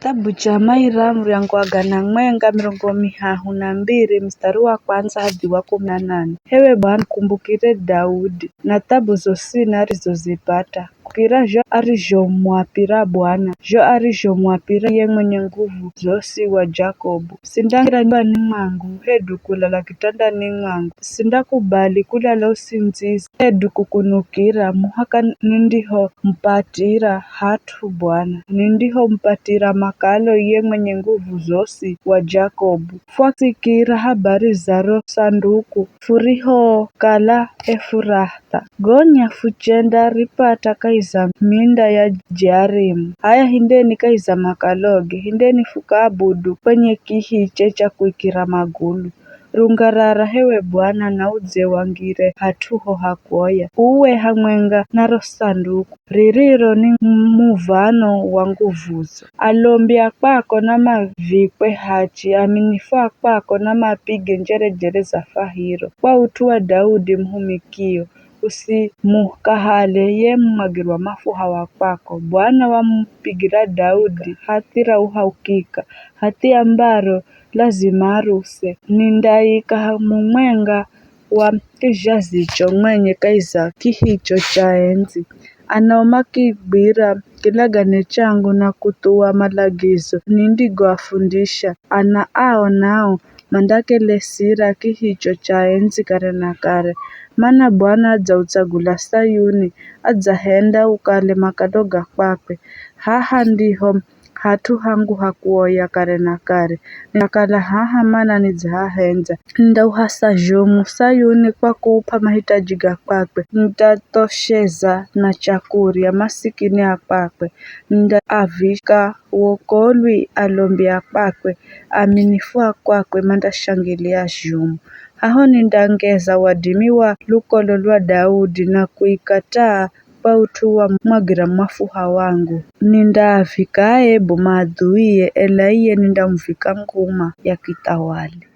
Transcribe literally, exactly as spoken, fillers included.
Kitabu cha Maira, muryango wa gana mwenga mirongo mihahu na mbiri, mstari wa kwanza hadi wa kumi na nane. Hewe Bwana, kumbukire Daudi, na thabu zosini arizozipata, kukira zho arizhomwapira Bwana, zho arizhomwapira ye mwenye nguvu zosi wa Jakobu. Sindangira nyumbani mwangu, hedu kulala kitandani mwangu. Sindakubali kulala usindzizi, hedu kukunukira, muhaka nindihomupatira hat'u Bwana. Nindihomupatira makalo ye mwenye nguvu zosi wa Jakobu. Fwasikira habari za ro sanduku furihokala Efuraha. Gonya fuchenda ripata kahi za minda ya Jearimu. Haya, hindeni kahi za makaloge, hindeni fukaabudu kwenye kihiche cha kuikira magulu. Rungarara hewe Bwana, na udze wangire hat'u ho ha kuoya. Uwe hamwenga na ro sanduku, ririro ni muv̱ano wa nguvuzo. Alombi a kwako na mavikwe hachi, aminifu a kwako na mapige njerejere za fahiro, kwa ut'u wa Daudi muhumikio. Usimukahale ye mumwagirwa mafuha wa kwako. Bwana wamupigira Daudi hathi ra uhakika, hathi ambaro lazima aruse. Nindaika mumwenga wa kizhazicho mwenye kahi za kihicho cha endzi. Anao makigwira kilagane changu na kuthuwa malagizo nindigoafundisha. Ana ao nao mandakelesira kihicho cha endzi kare na kare. Mana Bwana adzautsagula Sayuni, adzahenda ukale makalo ga kwakwe. Haha ndiho hat'u hangu ha kuoya kare na kare. Nindakala haha mana nidzahahendza. Nindauhasa zhomu Sayuni kwa kuup'a mahitaji ga kwakwe. Nindatosheza na chakurya masikini a kwakwe. Nindaavika wokolwi alombi a kwakwe, aminifu a kwakwe mandashangilia zhomu. Haho nindangeza wadimi wa lukolo lwa Daudi na kuikataa kwa ut'u wa mwagira mafuha wangu. Nindaavika aibu maadhuie, ela iye nindamuvika nguma ya kithawali.